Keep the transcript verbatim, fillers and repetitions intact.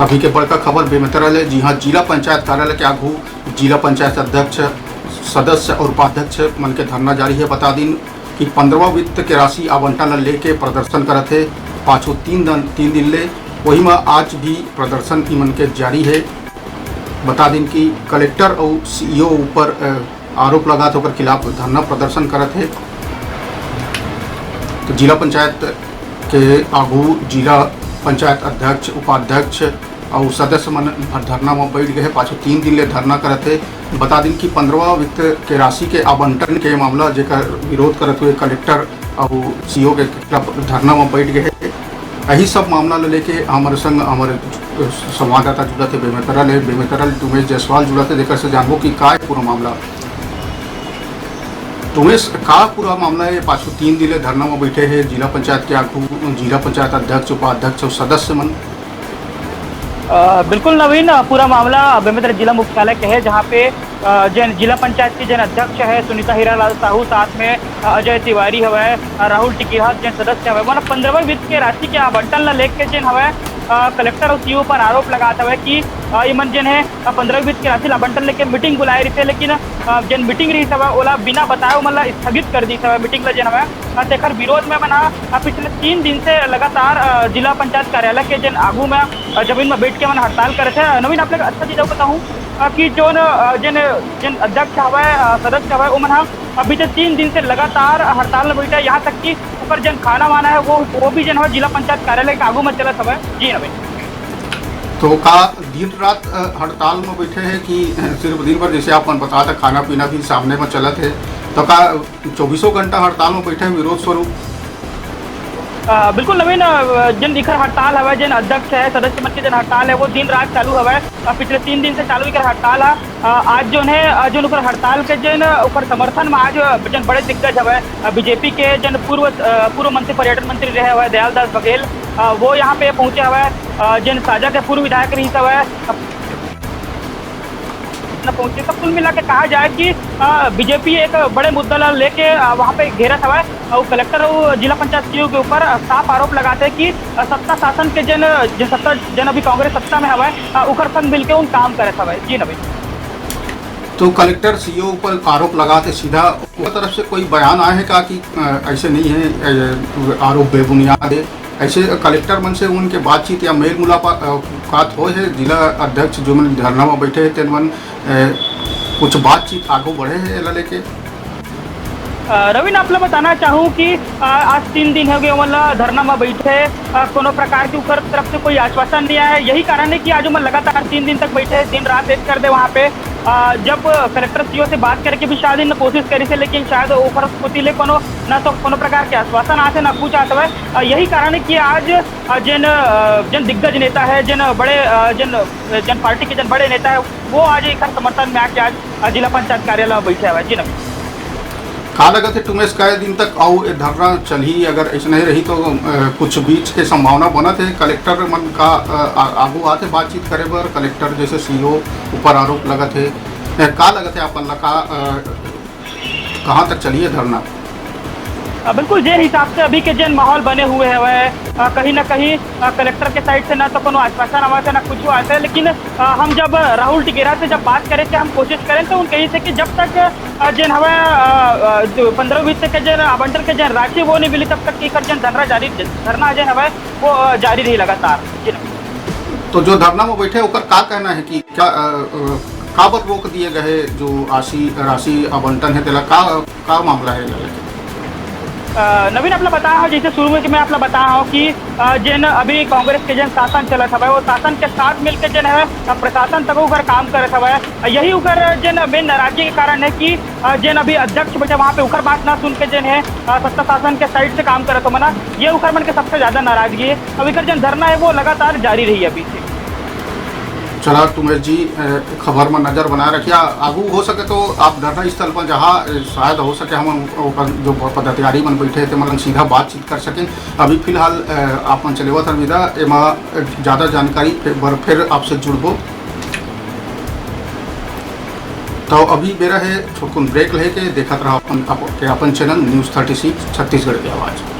अभी के बड़का खबर बेमेतरा ले, जी हाँ, जिला पंचायत कार्यालय के आगू जिला पंचायत अध्यक्ष, सदस्य और उपाध्यक्ष मन के धरना जारी है। बता दिन कि पंद्रहवाँ वित्त के राशि आवंटन ल लेके प्रदर्शन करत हे पाछू तीन दिन, तीन दिन ले। वही म आज भी प्रदर्शन ई मन के जारी है। बता दिन कि कलेक्टर और सीईओ ऊपर, अ, आरोप लगात ओकर खिलाफ धरना प्रदर्शन करत हे। तो जिला पंचायत के आगू जिला पंचायत अध्यक्ष, उपाध्यक्ष और सदस्य मन धरना में बैठ गए हे। पाछू तीन दिन ले धरना करत हे। बता दिन कि पंद्रहवाँ वित्त के राशि के आवंटन के मामला, जेकर विरोध करत हुए कलेक्टर और सीईओ के खिलाफ धरना में बैठ गए हे। यही सब मामला ले लेके हमारे संग हमारे संवाददाता जुड़त हे बेमेतरा ले। बेमेतरा ले उमेश जायसवाल जुड़त हे, जेकर से जानबो कि का है पूरा मामला। तो उमेश, का पूरा मामला है? पाछू तीन दिन ले धरना में बैठे हैं जिला पंचायत के आगू, जिला पंचायत अध्यक्ष, उपाध्यक्ष और सदस्य मन। अ, बिल्कुल नवीन, अ, पूरा मामला बेमेतरा जिला मुख्यालय के है, जहाँ पे, अ, जेन जिला पंचायत के जेन अध्यक्ष है सुनीता हीरालाल साहू, साथ में, अ, अजय तिवारी हवय, अ, राहुल टिकिहत जेन सदस्य हवय, वो पंद्रहवें वित्त के राशि के आवंटन ला लेके जेन हवय, अ, कलेक्टर और सीईओ पर आरोप लगात हवय कि, अ, इमन जेन है, अ, पंद्रहवें वित्त के राशि ला आवंटन लेके मीटिंग बुलाए रहिथे, लेकिन, अ, जेन मीटिंग रहिस हवय, ओला बिना बताए ओमन ला स्थगित कर दीस हवय मीटिंग ला जेन हवय। अ, तेखर विरोध में मन ह, अ, पिछले तीन दिन से लगातार, अ, जिला पंचायत कार्यालय के जेन आगू में, अ, जमीन में बैठ के मन हड़ताल करत हे। नवीन, आप लोग अच्छा चीज अउ बताहूँ, अ, कि जोन, अ, जेन, जेन अध्यक्ष हवय, अ, सदस्य हवय, ओमन ह अभी तो तीन दिन से लगातार हड़ताल में बैठे हे, यहाँ तक कि ओकर जेन खाना वाना है, वो, वो भी जेन हवय जिला पंचायत कार्यालय के आगू में चलत हवय। जी नवीन। तो का दिन रात, अ, हड़ताल में बैठे हैं कि, अ, सिर्फ दिन भर, जैसे आप मन बता था, खाना पीना भी सामने में चलत है, तो का चौबीसों घंटा हड़ताल में बैठे हैं विरोध स्वरूप? अ, बिल्कुल नवीन, अ, जेन इखर हड़ताल हवय, जेन अध्यक्ष है, सदस्य मन के जेन हड़ताल है, वो दिन रात चालू हवय। अ, पिछले तीन दिन से चालू इखर हड़ताल है। अ, आज जोन है, अ, जोन उखर हड़ताल के जेन, अ, उखर समर्थन में आज, अ, जेन बड़े दिग्गज हवय, अ, बीजेपी के जेन पूर्व, अ, पूर्व मंत्री, पर्यटन मंत्री रहे हवय दयाल दास बघेल, अ, वो यहाँ पे पहुँचे हवय। अ, जेन साजा के पूर्व विधायक रहिस हवय, अ, न पहुँचे। सब कुल मिला के कहा जाए कि, अ, बीजेपी एक बड़े मुद्दा ला लेके, अ, वहाँ पे घेरत हवय और कलेक्टर और जिला पंचायत सीईओ के ऊपर, अ, साफ आरोप लगाते हैं कि, अ, सत्ता शासन के जेन, जेन सत्ता, जेन अभी कांग्रेस सत्ता में हवय, अ, उखर संग मिलके उन काम करत हवय। जी नवीन। तो कलेक्टर सीईओ ऊपर आरोप लगाते सीधा ओकर तरफ से कोई बयान आए है का कि, अ, ऐसे नहीं है, अ, आरोप बेबुनियाद है? ऐसे कलेक्टर मन से उनके बातचीत या मेल मुलाकात, अ, कात होए है? जिला अध्यक्ष जो मन धरना में बैठे हैं, तेन मन, अ, कुछ बातचीत आगू बढ़े है एला लेके? अ, रविन, आप ला बताना चाहूँ कि, अ, आज तीन दिन हो गए, ओमन ला धरना में बैठे, अ, कोनो प्रकार के उकर तरफ से कोई आश्वासन नहीं आया है। यही कारण है कि आज ओमन लगातार तीन दिन तक बैठे, दिन रात एक कर दे वहाँ पे। अ, जब कलेक्टर सीईओ से बात करके भी शायद इन कोशिश करी से, लेकिन शायद ओकर कोति ले कोनो, ना तो कोनो प्रकार के आश्वासन आते, ना कुछ आते हुए। अ, यही कारण है कि आज, अ, जेन, अ, जेन दिग्गज नेता है, जेन बड़े, अ, जेन, जेन पार्टी के जेन बड़े नेता है, वो आज एकर समर्थन में आके आज, अ, जिला पंचायत कार्यालय में बैठे हुए। जी नवीन। का लगत है, टुमेश, कई दिन तक अउ ए धरना चलही? अगर ऐसने रही तो, अ, कुछ बीच के संभावना बनत है, कलेक्टर मन का, अ, आ-, आगू आथे बातचीत करे बर, कलेक्टर जैसे सीईओ ऊपर आरोप लगत है, अ, का लगत है अपन ला, का, अ, कहाँ तक चलही ये धरना? अ, बिल्कुल, जे हिसाब से अभी के जेन माहौल बने हुए हवय, अ, कहीं ना कहीं, अ, कलेक्टर के साइड से ना तो कोनो आश्वासन आवत है, ना कुछ आवत है, लेकिन, अ, हम जब राहुल टिकेरा से जब बात करे थे, हम कोशिश करें तो उन कही थे कि जब तक, अ, जेन हवय, अ, अ, जो पंद्रह वित्त के जेन आवंटन के जेन राशि वो नहीं मिली, तब तक एकर जेन धरना जारी, धरना जेन हवय वो, अ, जारी रही लगातार। जी। तो जो धरना में बैठे ओकर का कहना है कि क्या, अ, अ, काबर रोक दिए गए जो राशि, राशि आवंटन है तेला का, का मामला है एला लेके? अ, नवीन, आप ला बताया हूँ, जैसे शुरू में कि मैं आप ला बताया हूँ कि, अ, जेन अभी कांग्रेस के जेन शासन चलत हवय, वो शासन के साथ मिलके जेन है, अ, प्रशासन तक ओकर काम करत हवय। अ, यही ओकर जेन मेन नाराजगी के कारण है कि, अ, जेन अभी अध्यक्ष बैठे वहाँ पे ओकर बात ना सुन के जेन है, अ, सत्ता शासन के साइड से काम करत हो मना, ये ओकर मन के सबसे ज्यादा नाराजगी है। अब एकर जेन धरना है वो लगातार जारी रही अभी से। चला टुमेश जी, अ, खबर में नजर बनाए रखिया। आगू हो सके तो आप धरना स्थल पर जहाँ, अ, शायद हो सके हम ओकर जो पदाधिकारी मन बैठे थे, मतलब सीधा बातचीत कर सकें। अभी फिलहाल, अ, आप मन चले हुआ था विदा, एमा, अ, ज्यादा जानकारी फे-, बर फिर आपसे जुड़बो। तो अभी बेरा है छोटकुन ब्रेक लेके, देखत रहा अपन, अपन channel news thirty six Chhattisgarh की आवाज़।